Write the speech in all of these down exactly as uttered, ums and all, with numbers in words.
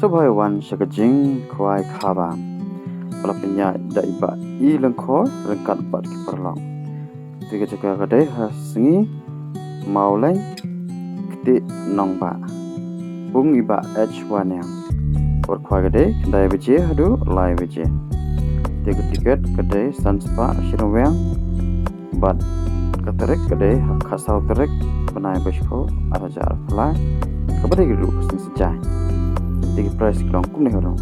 Sngewbha wan sha ka jingkhwai kaba la pynïaid da i Bah E Lyngkhoi ryngkat bad ki paralok. Te ka jaka ka dei ha Sngi Mawleng, Ktieh Nongbah. Pung i Bah H Waniang. Por khwai ka dei khyndai baje haduh lai baje. Te ka tiket ka dei san spah shi ryngwiang. Bad ka tarik ka dei ha khatsaw tarik bnai ba shiphew ar hajar arphew lai. Kaba dei ka ruh ka sngi Saitjaiñ. Te ki prize ki long kumne harum.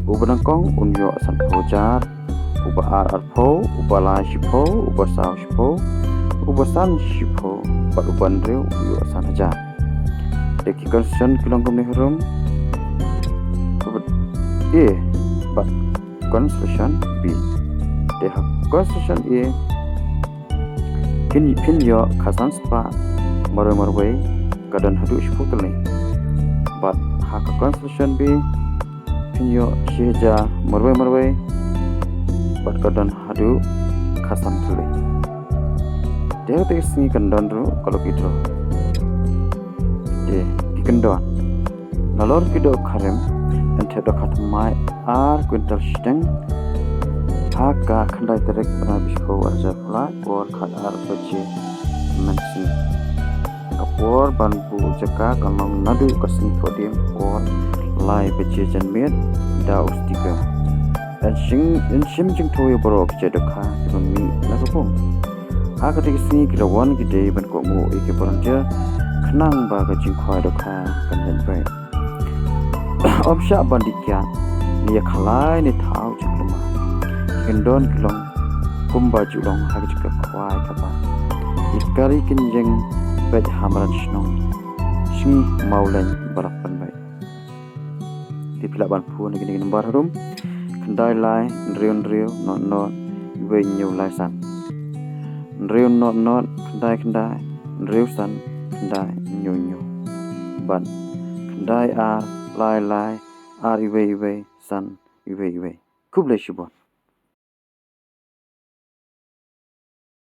Uba nyngkong un ïoh sanphew hajar, uba ar arphew, uba lai shiphew, uba saw shiphew, uba san shiphew, bad uba hynriew u ïoh san hajar. Te ki consolation ki long kumne harum. Kaba A bad consolation B. Te ha consolation A kin, phin ïoh khatsan spah marwei marwei, ka don haduh shiphew tylli. Bad ha ka consolation B phin ïoh shi hajar marwei marwei, bad ka don haduh khatsan tylli. Te ha kata ka sngi kan don ruh ka lucky draw. Te ki kyndon. Nalor ki dohkha rim, yn thep dohkha thymmai ar kwintal shiteng ha ka khyndai tarik bnai ba shiphew ar hajar arphew lai, por khatar baje mynsngi. Ka por ban buh jaka kan long naduh ka sngi Thohdieng por lai baje janmiet da u sticker. Yn shim, yn shim jingthoh ïa baroh ki jait dohkha kiba mih na ka pung. Ha kata ka sngi ki rawon ki dei ban kohnguh ïa ki volunteer khnang ba ka jingkhwai dohkha kan leit beit. Ym shah ban dih kiad ne ïa khalai ne thaw jingkulmar. Ki kyndon ki long kumba ju long ha ka jaka khwai kaba. Ki kari kin ïeng beit ha madan shnong Sngi Mawleng ba la pynbeit. Te phi lah ban phone na kine ki number harum: khyndai lai hynriew hynriew nod nod wei hynñiew lai san, hynriew nod nod khyndai khyndai hynriew san khyndai hynñiew hynñiew, bad khyndai ar lai lai ar wei wei san wei wei. Khublei shibun.